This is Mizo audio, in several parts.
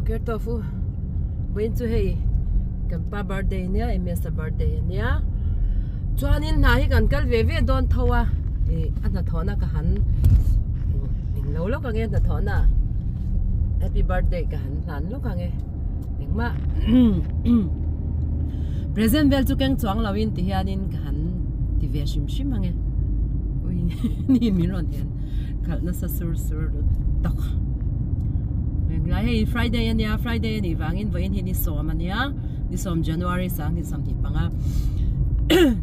Boker tofu vawiin chu hei kan pa birthday ania Ms-a birthday ania chuanin hna hi kan kal ve ve dawn tho a ih a hnathawhna ka han eng lo lawk ang e hnathawhna happy birthday ka han hlan lawk ang e engmah present vel chu keng chuang loin ti hianin ka han ti ve hrim hrim ang e ui ni min rawn en khalh nasa sur sur tak englai hei Friday ania Friday anih vangin vawiin hi ni sawm ania ni sawm January sang ni sawmhnih panga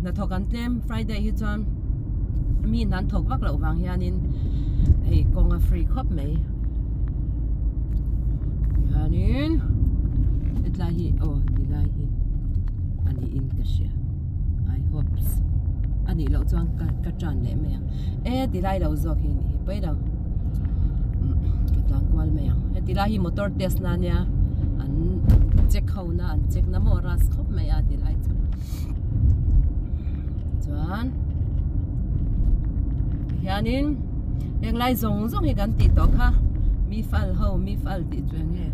hnathawk an tlem Friday hi chuan mi in an thawk vak loh vang hianin hei kawng a free khawp mai hianin hetlai hi aw tilai hi a niin ka hria I hopes a nih loh chuan ka ka tan leh mai ang e tilai lo zawk hi ni hi pawi lo ka tlang kual mai ang heti lai hi motor test na ania an check ho na an check na maw ras khawp mai a tilai chu chuan hianin heng lai zawng zawng hi kan tih tawh kha mi fal ho mi fal tih chu eng nge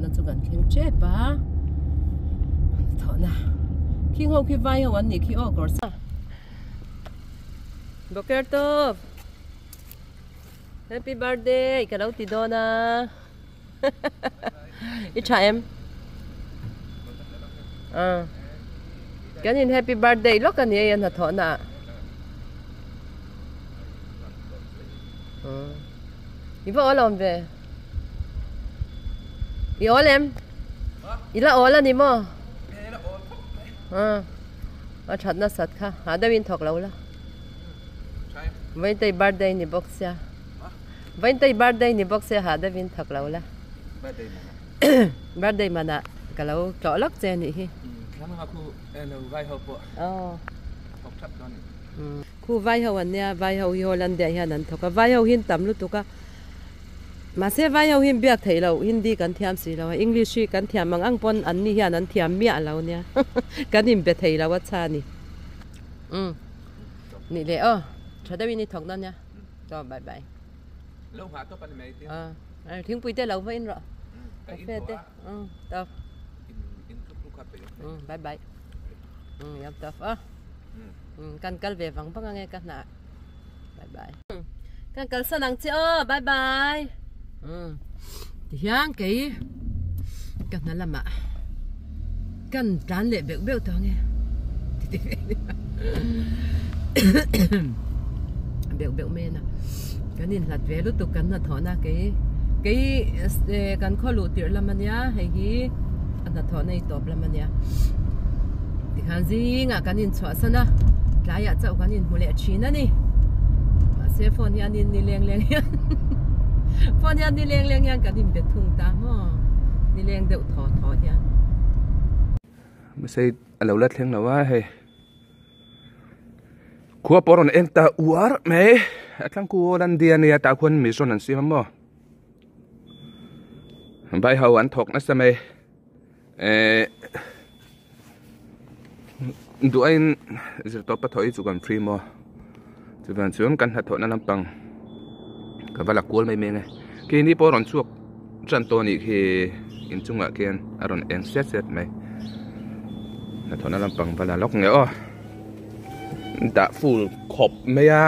na chu kan thleng tep a thawhna khing ho khi vai ho an nih khi aw kawr sa Boker tawp Happy birthday ka lo ti dawn a I tha em ah kan in happy birthday lawk a ni a hnathawh na ah I va awl awm ve I awl em I la awl a ni maw ah a that nasat kha ha deuh in thawk lo la Vaintei birthday ni bawk sia Vaintei birthday ni bawk sia ha deuhin thawk lo la Birthday manah ka lo tlawh lawk che anih hi Khu vai ho an nia vai ho hi Hollandia hian an thawk a vai ho hi an tam lutuk a mahse vai ho hi an biak theih loh Hindi kan thiam si lo a English hi kan thiam ang ang pawn an ni hian an thiam miah lo nia kan inbe thei lo a chha a ni. Umm nih leh aw tha deuhin i thawk dawn nia chaw bye bye Lo nghah tawp a ni mai a thingpui te lo va in rawh cafe te umm tawp umm bye bye umm yam tawp a umm kan kal ve vang vang ange ka hnah bye bye kan kal san ang che aw bye bye umm tihian kei ka hna lamah kan tlan leh beuh beuh tawh ange beuh beuh mai a na kan inhlat ve lutuk kan hnathawhna kei kei kan khaw luh tirh lam ania hei hi a hnathawhna i tawp lam ania tikhan zingah kan inchhuahsan a tlaiah chauh kan inhmu leh thin a ni mahse phone hianin ni leng leng hian phone hian ni leng leng hian kan inbe thung ta maw ni leng deuh thaw thaw hian. Mahse a lo la thleng lo a hei khua pawh a rawn eng ta uar mai a tlangku Hollandia ania tah khuan mission an siam a maw. Vai ho an thawk nasa mai eh duain zirtawp a thawh hi chu kan free maw chuvan chuan kan hnathawhna lampang ka va la kual mai mai ang e keini pawh rawn chhuak tan tawh anih khi inchungah khian a rawn eng set set mai hnathawhna lampang va la lawk nge aw dah full khawp mai a.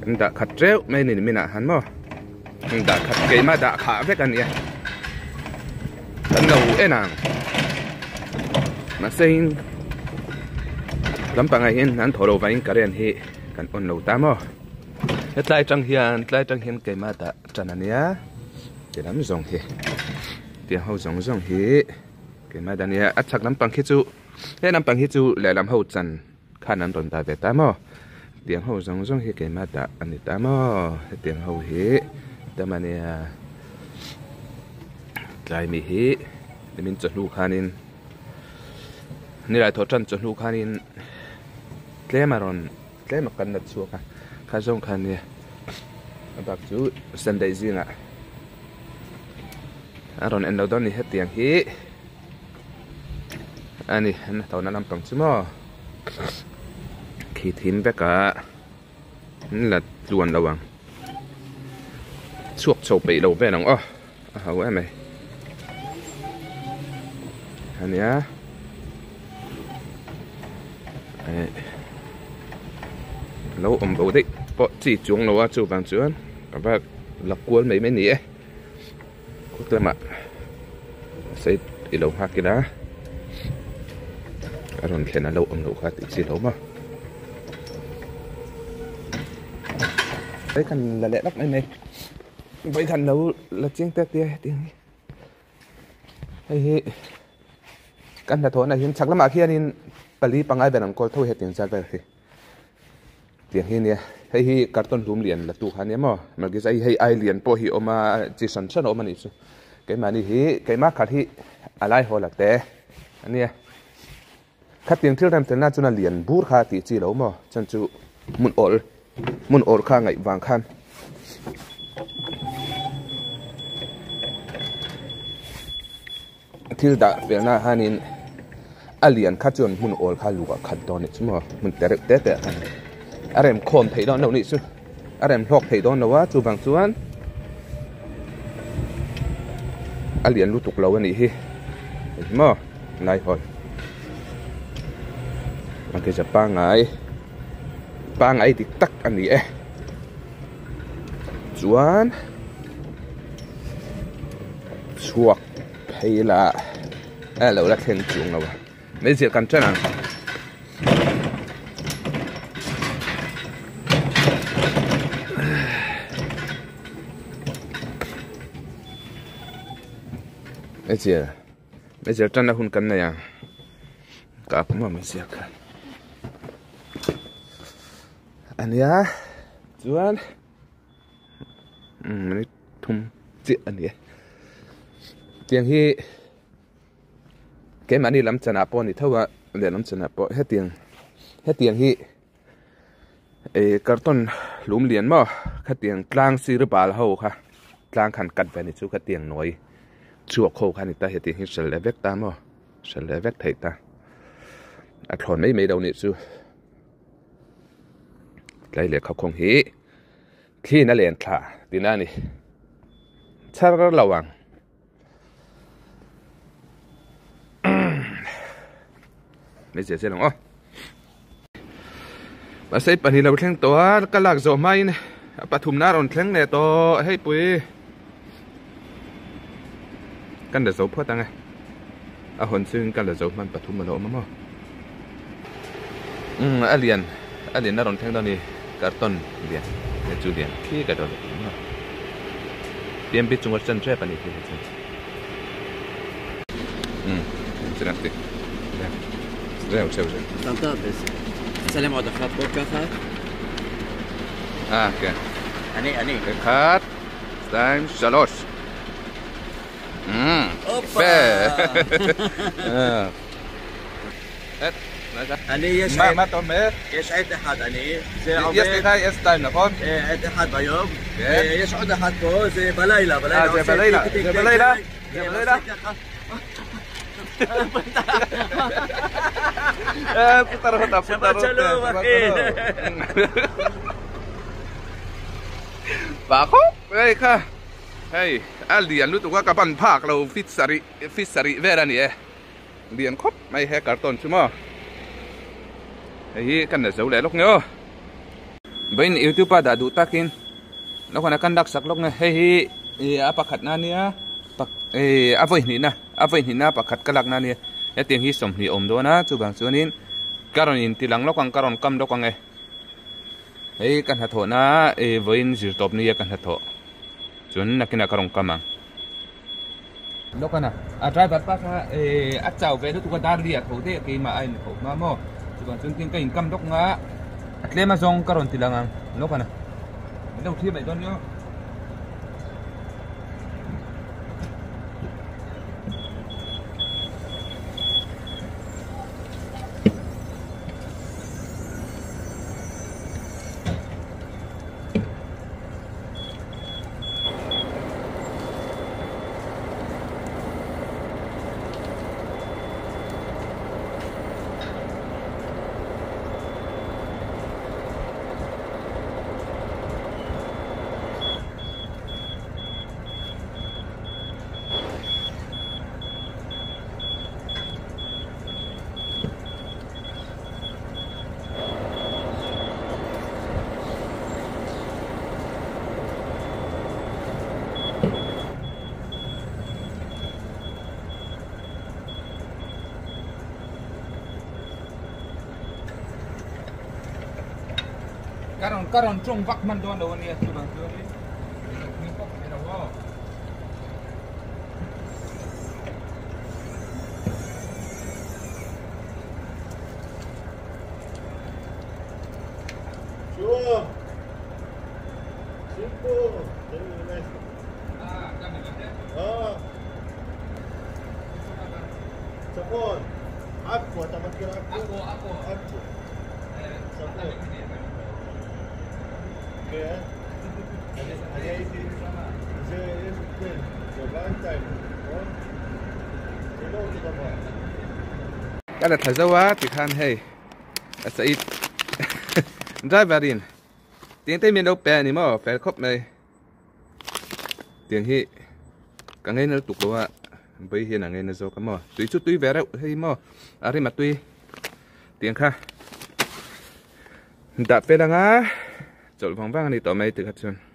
An dah khat teuh mai ni nimin ah han maw an dah khat keimah dah khah vek a nia kan lo en ang mahse in lampangah hian an thaw lo vangin current hi kan on lo ta maw hetlai atang hian tlai atang hian keimah dah tan a nia ti lam zawng hi tiang ho zawng zawng hi keimah dah a nia a chhak lampang khi chu. He lampang hi chu lehlam ho chan khan an rawn dah ve ta maw tiang ho zawng zawng hi keimah dah a ni ta maw hetiang ho hi tam a nia tlai mi hi nimin chawhnu khanin nilai thawh tan chawhnu khanin tlem a rawn tlem a kan la chhuak a kha zawng kha nia a bak chu sunday zingah a rawn en lo dawn a ni hetiang hi. Ani an hnathawhna lampang chu maw khi thim vek a an la tluan lo ang. Chhuak chho peih lo vel ang aw a ho em mai ania eh lo awm bo daih pawh chi chuang lo a chuvang chuan ka va la kual mai mai ni e khawt lamah sei i lo nghak ila a rawn thlen a lo awm loh kha tih chi lo maw. Vawikhan la leh lawk mai mai vawikhan lo la chiang tek tia hetiang hi hei hi kan hnathawhna hian chhak lamah khianin pali pangai ber an kawl tho hetiang zat vel hi tiang hi ania hei hi carton hlum lian la tu kha ania maw malgis a hei ai lian pawh hi a awm a chi hran hran a awm a nih chu keimahni hi keimah khat hi a lai haw la te ania. Khatiang thil remtelna chuan a lian bur kha tih chi lo maw? Chuan chu hmun awl hmun awl kha ngaih vang khan thil dah felna hianin a lian kha chuan hmun awl kha luah khat dawn anih chu maw hmun te reuh te te ah khan a rem khawm theih dawn loh nih chu a rem hlawk theih dawn lo a chuvang chuan a lian lutuk lo anih hi maw lai hawi a ke pangai pangai dik tak a ni e chuan chhuak phei la a lo la thleng chung lo a meizial kan ṭan ang. Meizial meizial ṭanna hun kan nei ang ka ak maw meizial kha ania chuan minute thum chiah a ni e tiang hi. Keimahni lam chanah pawh a ni tho a lehlam chanah pawh hetiang hetiang hi eh carton hlum lian maw khatiang tlang sir bal ho kha tlang khan cut ve a ni chu khatiang nawi chhuak ho kha a ni ta hetiang hi hrilh leh vek ta maw hrilh leh vek theih ta a thlawn mai mai lo nih chu tlai lehkha khawng hi thliin a len thla tihna a ni chhar lo ang. Mai zia zel ang aw. Mahse pahnih lo thleng tawh a ka lak zawh hmain a pathumna a rawn thleng leh tawh hei pui kan la zo phawt ang e a hawn chungin ka la zo hman pathum a lo awm a maw umm a lian a lian a rawn thleng dawn a ni carton lian he chu lian khi ka dawn a ni maw. PMP chunga chen tep a ni khi chu. ציינתי. זהו, זהו, זהו. שמת צלם עוד אחת פה ככה? אה, כן. אני, אני. אחד, שתיים, שלוש. הופה! אני יש מה, מה אתה אומר? יש עט אחד, אני. זה יש עובד לך יש שתיים, נכון? עט אחד ביום. כן. יש עוד אחד פה, זה בלילה. בלילה זה עושה בלילה, טיק, טיק, זה טיק, בלילה? טיק. זה כן, בלילה? עושה ככה. פוטר אותה, פוטר שבת שלום, אחי. ปากคบเฮ้ยค่ะเฮ้ยอ่ะเรียนรู้ตัวว่ากระปั้นภาคเราฟิตสริฟิตสริเวลานี่เรียนครบไม่แฮกการ์ตูนใช่ไหมเฮ้ยกันเดี๋ยวเจ้าเลยลูกเนาะเป็นยูทูบดาดูตักินแล้วคนกันดักสักลูกเนี่ยเฮ้ยอาปักขัดนั่นเนี่ยปักเอออาไว้นี่นะอาไว้นี่นะปักขัดกะลักนั่นเนี่ยไอเตียงที่สมนี่อมด้วยนะจูบางส่วนนี้การินตีหลังลูกอังการอนกำลูกอังไง hei kan hnathawh na eh vawiin zir tawp nia ka hnathawh chuan nakinah ka rawn kam ang lawk a a driver pa kha eh a chau ve lutuk a dar li a tho daih a keimah a in tho hma maw chuvang chuan tin ka in kam lawk nga a tlem a zawng ka rawn ti lang ang lawk a min lo thlir mai dawn nia. Ka rawn ka rawn tawng vak hman dawn lo a nia chuvang chuanin min pawp thei lo aw. Ka la thla zo a tikhan hei a sait driver in tiang te min lo pe a ni maw fel khawp mai tiang hi ka ngaina lutuk lo a vawi hian a ngaina zawk a maw tui chu tui ve reuh hei maw a rima tui tiang kha dah fel anga chawlh vang vang a ni tawh mai tikha chuan.